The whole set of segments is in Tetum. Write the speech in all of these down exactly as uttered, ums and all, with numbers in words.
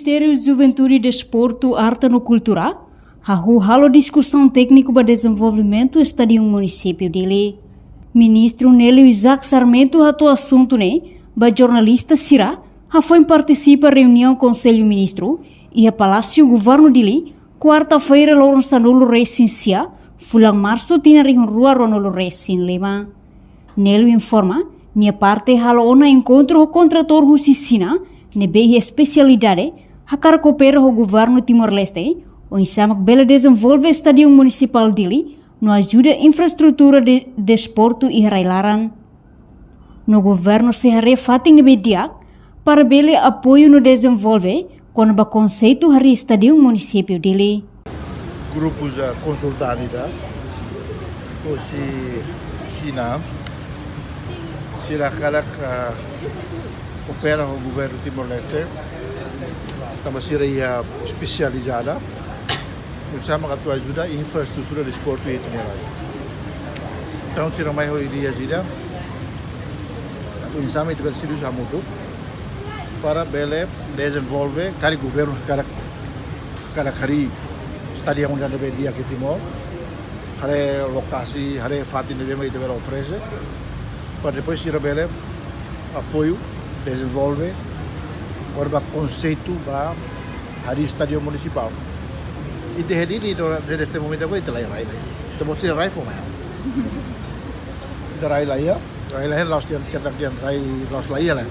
Ministériu Juventude, Desportu, Arte no Kultura hahú halo diskusaun tékniku ba dezenvolvimentu Estádiu Munisípiu Dili. Ministru Nélio Isaac Sarmento hato'o asuntu ne'e ba jornalista sira hafoin partisipa reuniaun Konsellu Ministru iha Palásiu Governu Dili, kuarta-feira, loron sanulu-resin-sia, fulan Marsu, tinan rihun rua ruanulu-resin-lima. Nélio informa, nia parte halo ona enkontru ho kontratór husi Xina ne'ebé iha espesialidade hakarak koopera ho Governu Timor-Leste oinsá mak bele dezenvolve Estádiu Munisipál Dili no ajuda infraestrutura de desportu iha rai-laran. No Governu sei haree fatin ne'ebé di'ak para bele apoiu no dezenvolve kona-ba konseitu harii Estádiu Munisípiu Dili. Grupus, ah, konsultante ida husi Xina, sira hakarak, ah, koopera ho Governu Timor-Leste, tanba sira iha espesializada oinsá mak atu ajuda infraestrutura desportu iha Timor-Leste. Entaun, sira mai ho ideia sira, atu oinsá mak ita bele servisu hamutuk para bele dezenvolve, karik Governu hakarak, hakarak harii estádiu ida ne'ebé di'ak iha Timor, haree lokasi, haree fatin ne'ebé mak ita bele oferese, para depois sira bele apoiu, dezenvolve, agora ba konseitu ba harii Estádiu Munisipál. Ita iha Dili, no, desde este momento agora ita laiha rai, laiha. Ita-boot sira rai fó mai. Ita rai laiha, rai laiha, la'ós tiha, katak tiha rai, la'ós laiha, laiha.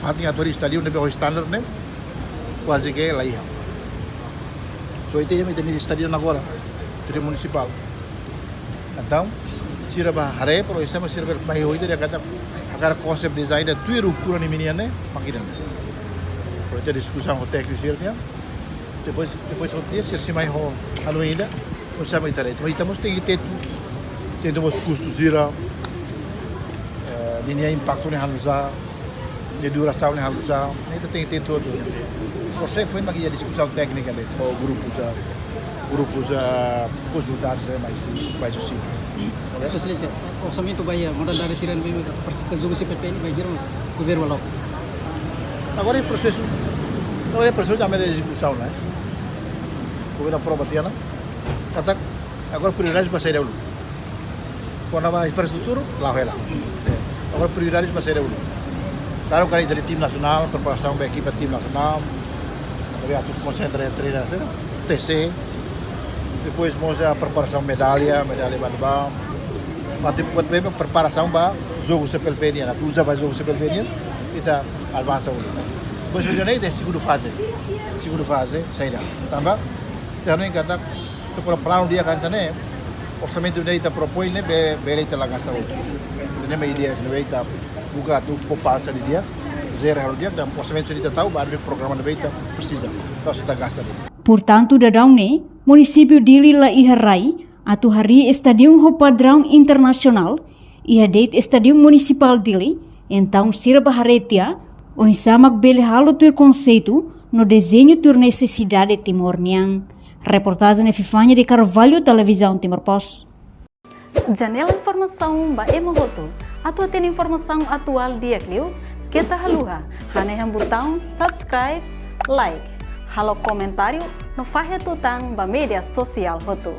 Fatin atu harii estádiu ne'ebé ho standar ne'e, kuaze ke laiha. So, ita iha, ita-nia estádiu agora, Estádiu Munisipál. Entaun, sira bá haree, para oinsá mak sira bele mai ho ideia katak hakarak konsep design ida tuir ukuran imi-nian ne'e, mak ida-ne'e. Para ita diskusaun ho tékniku sira-nian. Depois, depois ho dia sira sei mai ho hanoin ida, oinsá mak ita haree. Mas ita mós tenke tetu, tenke mós kustu sira, eh, ninia impaktu ne'e oinsá, nia durasaun ne'e oinsá, ita tenke tetu hotu. Por isso foin mak iha diskusaun téknika ne'e, ho grupus, ah, grupus, ah, konsultantes, eh, mai husi, mai husi Xina. Sua Exelénsia, orsamentu ba iha modalidade sira ne'ebé partisipa jogu C P P ne'e bainhira Governu halo? Agora iha prosesu, agora iha prosesu ida ezekusaun, ne'e? Governu aprova tiha ona, katak agora prioridade ba saida uluk. Kona-ba infraestrutura, la'o hela. Agora prioridade ba saida uluk. Klaru, karik iha time nasionál, preparasaun ba ekipa time nasionál. Tapi atu konsentra iha treina, sira, T C. Depois mós iha preparasaun medalla, medalla ba, ba. Fatin buat bem preparasaun ba jogu C P L P nian, atu uza ba jogu C P L P nian, ita avansa uluk. Depois ida-ne'e iha segundu faze. Segundu faze, saida. Tanba, ita hanoin katak, ita kona planu di'ak hanesan ne'e, orsamentu ne'ebé ita propoin ne'e be-, bele ita la gasta hotu. Ne'e mak ideia ne'ebé ita buka atu poupansa didi'ak, jere halo di'ak, dan orsamentu sira ita tau ba programa ne'ebé ita presiza, la'ós ita gasta de'it. Portantu, daudaun ne'e, Munisípiu Dili la iha rai atu harii estádiu ho padraun internasionál, iha de'it Estádiu Munisipál Dili, entaun sira bá haree tiha oinsá mak bele halo tuir konseitu no dezeñu tuir nesesidade Timor nian. Reportajen Epifania de Carvalho, Televizaun Timor Post. Janela informasaun ba ema hotu. Atu hatene informasaun atuál di'ak liu, keta haluha hanehan butaun subscribe, like, halo komentáriu no fahe tutan ba média sosiál hotu.